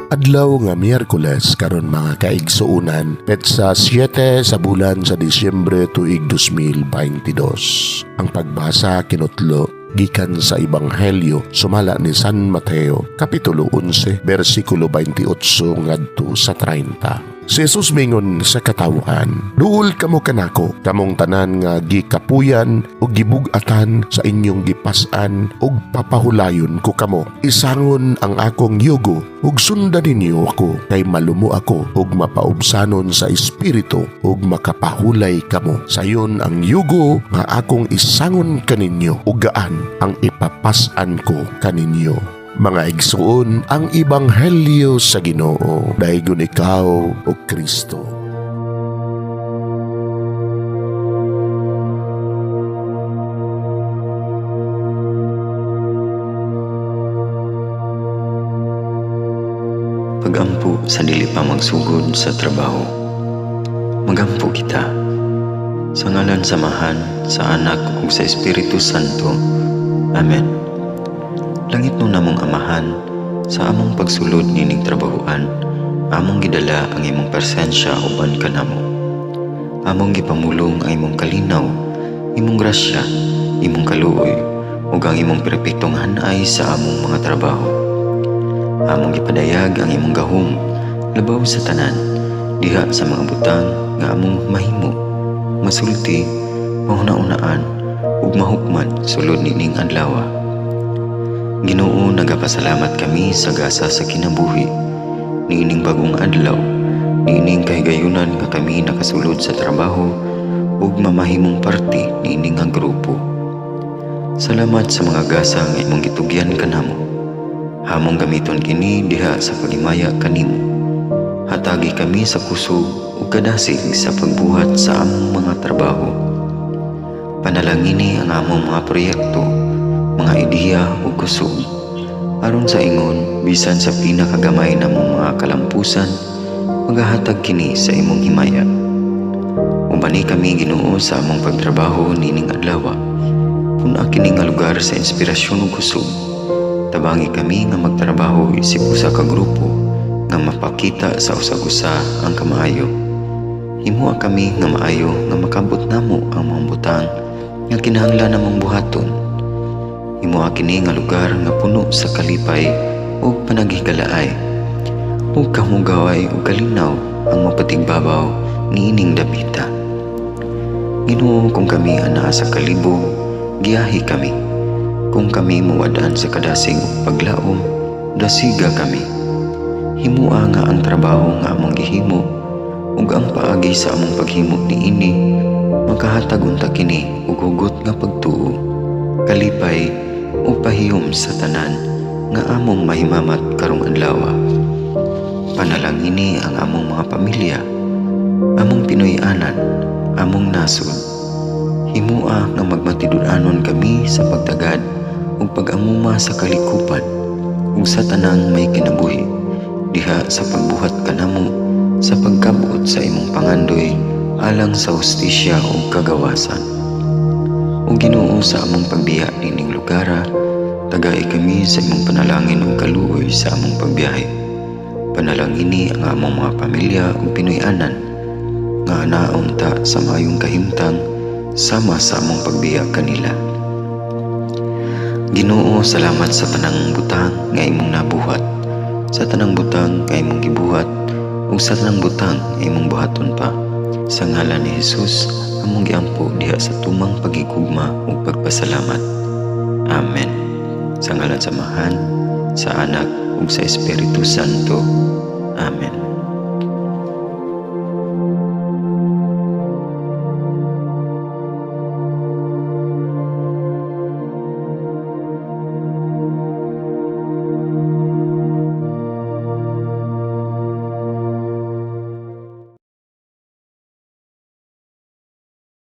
Adlaw nga Miyerkules karon, mga kaigsuonan, petsa 7 sa bulan sa Disyembre, tuig 2022. Ang pagbasa kinutlo gikan sa Ebanghelyo sumala ni San Mateo, kapitulo 11, bersikulo 28 ngadto sa 30. Si Jesus mingon sa katawhan, "Duol kamo kanako, kamong tanan nga gikapuyan ug gibug-atan sa inyong gipas-an, ug papahulayon ko kamo. Isangon ang akong yugo ug sundan ninyo ako, kay malumo ako ug mapaubsanon sa espiritu, ug makapahulay kamo. Sayon ang yugo nga akong isangon kaninyo ug gaan ang ipapas-an ko kaninyo." Mga igsuon, ang ebanghelyo sa Ginoo. Daygon ikaw, o Kristo. Pagampo sa dili pa magsugod sa trabaho. Magampo kita. Sa ngalan sa Amahan, sa Anak ug sa Espiritu Santo. Amen. Langitnon namong Amahan, sa among pagsulod nining trabahoan, among gidala ang imong presensya uban kanamo. Among gipamulong ang imong kalinaw, imong grasya, imong kaluoy, ug ang imong perpektong hanay sa among mga trabaho. Among gipadayag ang imong gahom labaw sa tanan diha sa mga butang nga among mahimo, masulti, mahuna-unaan ug mahukman sulod nining adlaw. Ginoo, nagapasalamat kami sa gasa sa kinabuhi niining bagong adlaw, niining kahigayunan nga kami nakasulod sa trabaho ug mamahimong parte niini nga grupo. Salamat sa mga gasa nga imong gitugyan kanamo. Among gamiton kini diha sa paghimaya kanimo. Hatagi kami sa kusog ug kadasig sa pagbuhat sa among mga trabaho. Panalangini ang among mga proyekto, mga ideya ug kusog, aron sa ingon bisan sa pinakagamay namong mga kalampusan, magahatag kini sa imong himaya. Ubani kami, Ginoo, sa among pagtrabaho nining adlaw. Pun-a kini nga lugar sa inspirasyon ug kusog. Tabangi kami nga magtrabaho isip usa ka grupo nga mapakita sa usag-usa ang kamaayo. Himoa kami nga maayo nga makabot namo ang mga butang nga kinahanglan namong buhaton. Himoa kini nga lugar nga puno sa kalipay ug panaghigalaay, ug kahugaway ug kalinaw ang mapatigbabaw niining dapita. Ginoo, kung kami anaa sa kalibog, giyahi kami. Kung kami muwad-an sa kadasig ug paglaom, dasiga kami. Himoa nga ang trabaho nga among gihimo ug ang paagi sa among paghimo niini, makahatag unta kini og hugot nga pagtuo, kalipay ug pahiyom sa tanan nga among mahimamat karong adlaw. Panalangini ang among mga pamilya, among Pinoy-anan, among nasod. Himoa nga magmatinud-anon kami sa pagtagad ug pag-amuma sa kalikupan ug sa tanang may kinabuhi diha sa pagbuhat kanamo sa pagkabot sa imong pangandoy alang sa hustisya ug kagawasan. O Ginoo, sa among pagbiya nining lugara, tagai kami sa imong panalangin ug kaluoy sa among pagbiyahe. Panalangini ang among mga pamilya ug Pinoy-anan nga anaa unta sa maayong kahimtang sama sa among pagbiya kanila. Ginoo, salamat sa tanang butang nga imong nabuhat, sa tanang butang nga imong gibuhat, ug sa tanang butang nga imong buhaton pa. Sa ngalan ni Jesus, among giampo diha sa tumang pagigugma ug pagpasalamat. Amen. Sa ngalan sa Amahan, sa Anak ug sa Espiritu Santo. Amen.